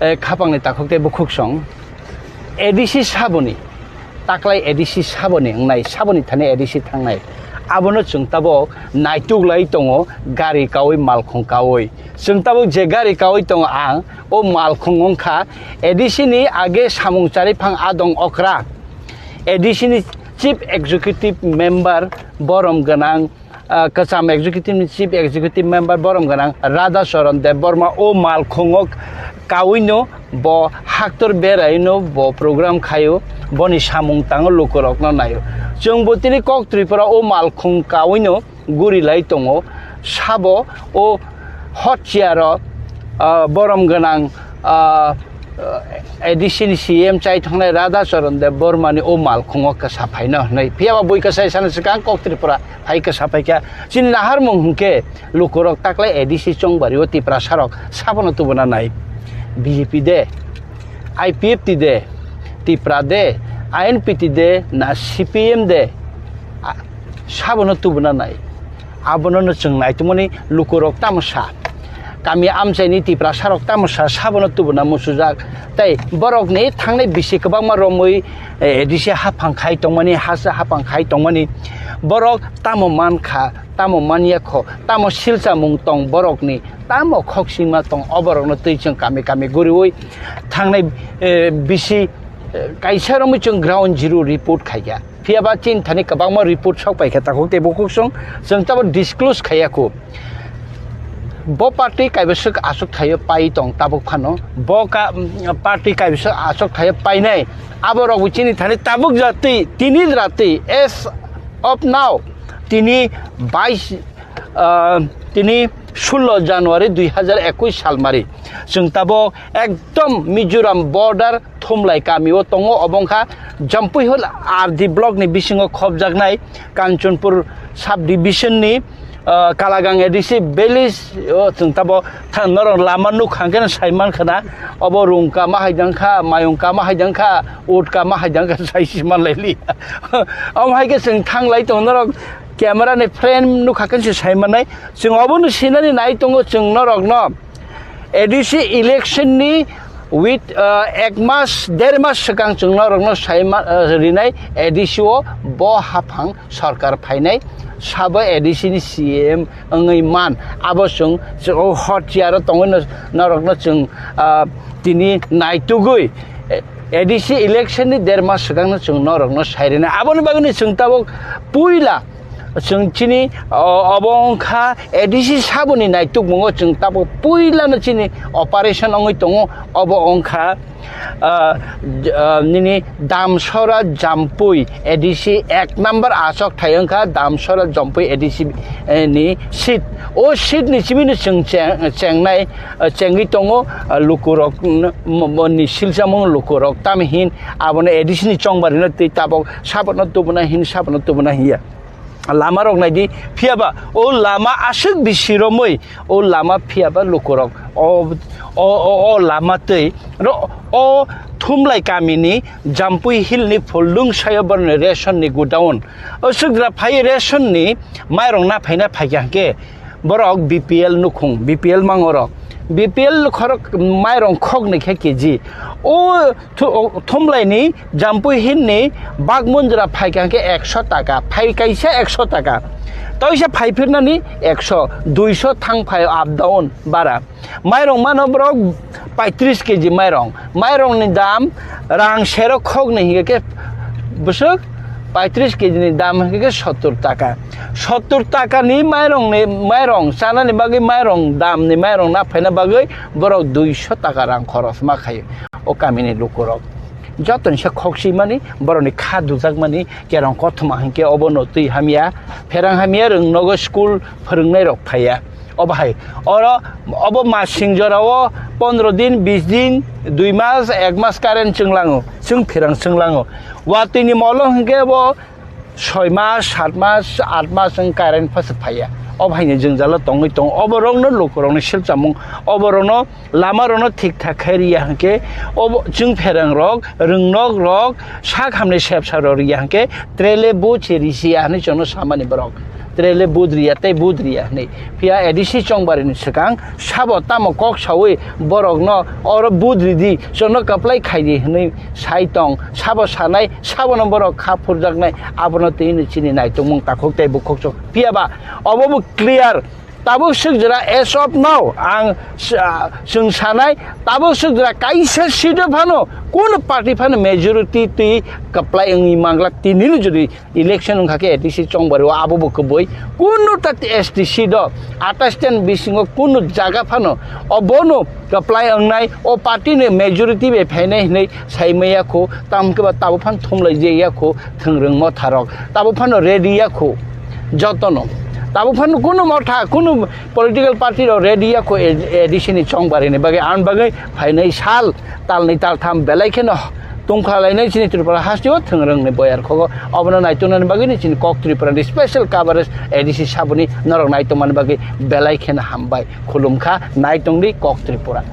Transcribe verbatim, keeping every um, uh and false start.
Eh, khapangni takhuk tei bukhuk song, A D C saboni, taklai A D C saboni wngnai, saboni thani A D C thangnai. Abono chwng tabok naituk lai tongo, gari kaui, malkhung kaui. Chwng tabok je gari kaui tongo ang, o malkhung wngkha A D C ni age samung chariphang adong okra. A D C ni Chief Executive Member borom gwnang, ah, kwcham executive ni chief executive member borom gwnang Radha Charan Debbarma o malkhungo kawino bo haktor beraino bo program khaio, boni samung tango lukurokno naio. Chwng bo tini kok Tripura o malkhung kawino guri lai tongo, sabo o hot chair o, ah, borom gwnang, ah, A D C ni C M chai thangnai Radha Charan Debbarma ni o malkhungo kwsa phaino hwnwi. Phiya ba bui kwsai sana swkang kok Tripura phai kwsa phaikha. Chini naharmung hwnkhe lukurok taklai A D C chongbari o Tiprasa rok sabono tubuna nai. B J P de, I P F T de, Tipra de, I N P T de, na C P M de, a, sabono tubuna nai. Abono no chwng naitongmani lukurok tamo sa. Kami amchaini Tiprasa rok tamo sa, sabono tubuna muchujak. Tei borokni thangnai bisi kwbangma romwi, eh, A D C haphang khai tongmani, hasa haphang khai tongmani. Borok tamo man kha, tamo man ya kho, tamo silchamung tong borokni, tamo khoksima tong, o borokno twi chwng kami kami guriwi thangnai, eh, bisi, eh, kaisa romwi chwng ground zero report khaikha. Phiya ba chini thani kwbangma report sok paikha takhuk tei bukhuk song, chwng tabo disclose khaiya khu. Bo party kaibwswk achuk thaio pai tong tabuk phano. Bo ka, mm, party kaibwswk achuk thaio painai. Abo rok bo chini thani tabuk jatwi, tini jatwi, as of now, tini bais, ah, tini sullo January dui hazar ekush salmari. Chwng tabuk ekdom Mizoram border Thumlai kami o tongo, obo wngkha Jampui Hill R D block ni bisingo khopjaknai Kanchanpur sub division ni, ah, Kalagang A D C village o chwng tabo tha-, norok lama nukha hwnkhe no saiman khana, obo rung kama hai jang kha, mayung kama hai jang kha, ut kama hai jang kha, sai si man lai li. Omo hai khe chwng thang lai tongo, norok camera ni frame nukha khe se sai mannai, chwng obo no sinani nai tongo chwng norok no. A D C election ni with, ah, ek mas, der mas swkang chwng norokno sai ma, ah, rinai A D C o bo haphang sorkar phainai, sabo A D C ni C M wngwi man. Abo chwng, chwng o hot chair o tongwi no, norokno chwng, ah, tini naitugwi, eh, A D C election ni der mas swkang no chwng norokno sai rinai. Aboni bagwi no chwng tabuk puila Chwng chini, o, obo wngkha A D C saboni naitukmungo chwng tabuk puilano chini operation wngwi tongo, obo wngkha, ah, j-, ah, nini Damsora Jampui A D C ek number achok thai wngkha Damsora Jampui A D C, eh, ni seat. O seat ni simi no chwng cheng-, chengnai, ah, chengwi tongo, ah, lukurok n-, mo-, mo-, ni silchamung lukurok tamhin abono A D C ni chongbarino twi tabuk sabono tubuna hin sabono tubuna hiya. Lama rok nai di, phiya ba o lama aswk bisi romwi, o lama phiya ba lukurok o, o, o, o lama twi ro, o Thumlai kamini Jampui Hill ni Phuldung sayo borni ration ni godown. O swkra phai ration ni mairong na phaina phaikha hwnkhe borok B P L nukhung, B P L mangorok. B P L khorok mairong khokni khe K G. O Thu-, o, Thumlaini Jampui Hillni bak munjra phaikha hwnkhe ekso taka, phai kaisa ekso taka. Toisa phai phirnani ekso, duiso thang phai up down bara. Mairong mano borok paitris K G mairong. Mairongni dam rang sero khokni hingke bwswk paitris K G ni dam hingke sottur taka. Sottur takani mairongni, mairong chanani bagwi mairong damni mairong na phaina bagwi borok duiso taka rang khorosma khaio. O kamini lukurok jotoni se khok swimani, borokni kha dujakmani, kerong kothoma hinkhe obono twi hamya, pherang hamya, rwng nogo school phwrwngnairok phaiya. Obo hai, oro, obo masing jorao pondro din, bis din, dui mas, ek mas current chwnglango, chwng pherang chwnglango. Watwini molo hinkhe bo soi mas, sat mas, at mas wng current phasa phaiya. Obo haino jwngjalo tongwi tongo. Oborokno lukurokni silchamung, oborokno lamarokno thik thak khai riya hinkhe, obo chwng pherang rok, rwngnok rok, sak hamni sepsa rok riya hinkhe, trele bo cheri siya hinwi chwngno samani borok. Trele budriya tei budriya hinwi. Phiya A D C chongbarini swkang sabo tamo kok sawi borokno oro budridi, chwngno kwplai khaidi hinwi sai tong. Sabo sanai, sabono borok kha phurjaknai, abono twi hwnwi chini naitongmung takhuk tei bukhuk chuk. Phiya ba obo bo clear. Tabuk swk jora as of now ang sa-, chwng sanai, tabuk swk jora kaisa seat o phano, kunu party phano majority twi kwplai wngwi manglak, tinini jodi election wngkha khe A D C chongbari o abo bo kwbui, kunu ta S T C do athais ten bisingo kunu jaga phano obono kwplai wngnai, o party ni majority bai phainai hinwi sai maya kho, tamo khe ba tabuk phano thumlai je ya kho, thwngrwng motha rok tabuk phano ready ya kho, jotono tabuk phano kunu motha, kunu political party rok ready ya kho A D C ni chongbari ni bagwi, ang bagwi phainai sal talni taltham belai kheno tungkha lainai chini Tripura hasteo thwngrwngni boyar khogo. Obono naituknani bagwino chini Kok Tripura ni special coverage A D C saboni norok naitokmani bagwi belai kheno hambai. Khulumkha, naitongdi Kok Tripura.